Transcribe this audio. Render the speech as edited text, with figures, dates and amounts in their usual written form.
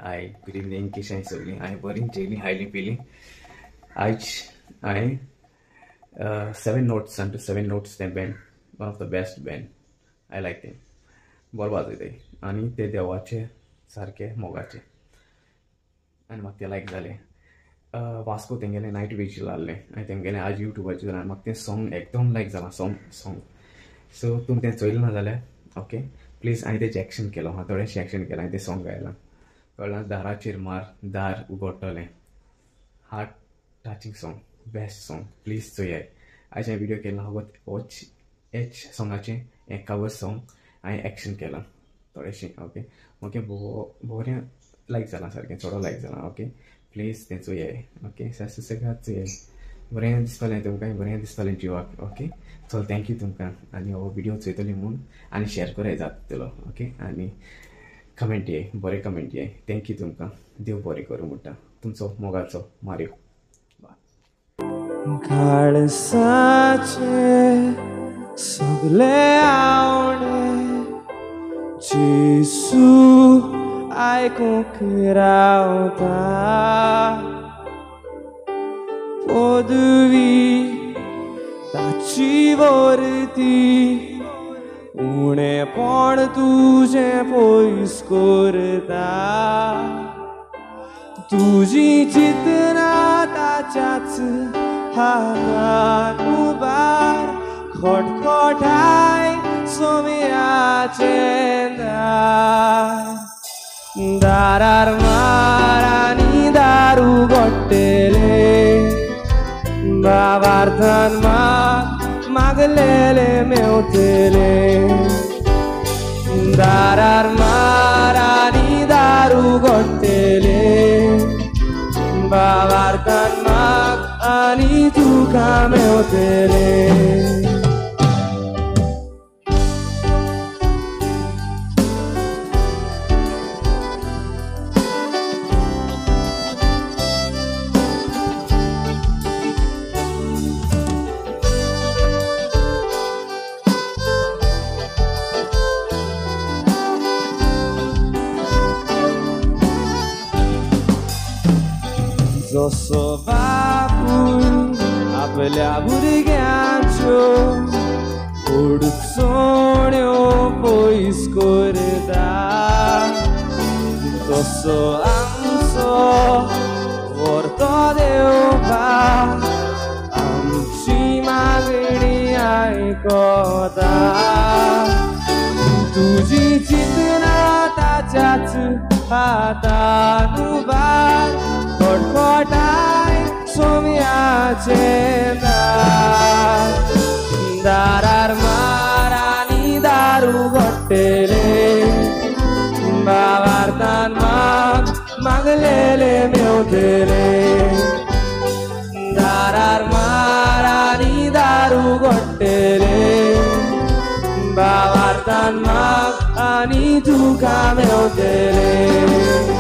Hi good evening कशें सगळीं हांवें बरी जेली हायली पिली. आयज हांवें 7 नोट्स आनी 7 नोट्स तें band, one of the best band, I like तें बरें वाजयताय आनी ते देवाचे सारके मोगाचे आनी म्हाका तें लायक जालें. वास्को तेंगेलें नायट विजील आहलें आनी तेंगेलें आज यूट्यूबाचेर जालें. म्हाका तें सॉंग एकदम लायक जालां, सॉंग सो तुमी तें चोयलें ना जाल्यार ओके प्लीज. हांवें तेजें एक्शन केलो हां, थोडेंशें एक्शन केलां, हांवें तें सॉंग गायलां. कळ्ळां? दाराचेर मार दार उगडटलें, heart touching song, best song, please चोयाय. आयज हांवें व्हिडियो केला होच एच सॉंगाचें हें कवर सॉंग हांवें एक्शन केलां थोडेंशें. ओके म्हाका बरें लायक जालां, सारकें चोडो लायक जालां. ओके प्लीज तें चोयाय. ओके सुसेगाद चोयाय, बरें दिसतलें तुमकां, बरें दिसतलें जिवाक. ओके चल, thank you तुमकां आनी हो व्हिडियो चोयतली म्हूण आनी शेअर कराय जातलो. ओके आनी कमेंट ये, बरें कमेंट ये. Thank you तुमकां, देव बरें करूं म्हणटा. तुमचो मोगाचो मारियो. काळसाचे सगळे आवडे जेसू आयकूंक रावता, पदवी ताची वरती उणेपण तुजें पयस करता, तुजी चिंतना ताच्याच हातान उबार, खटखटाय सोम्याचें दार, दारार मार आनी दार उगडटलें, बाबार्थान माग मागलेलें मेवतलें, दारार मार आनी दार उगडटलें, बाबार्थान माग आनी तुका मेवतलें. जसो बापूय आपल्या भुरग्यांच्यो अडचण्यो पयस करता, तसो आमचो व्हरतो देव बाप आमची मागणी आयकता, तुजी चिंतना ताच्याच हातान उबार, खटखटाय सोम्याचें दार, दारार मार आनी दार उगडटलें, बाबार्थान माग मागलेलें मेवतलें, दारार मार आनी दार उगडटलें, बाबार्थान माग आनी तुका मेवतलें.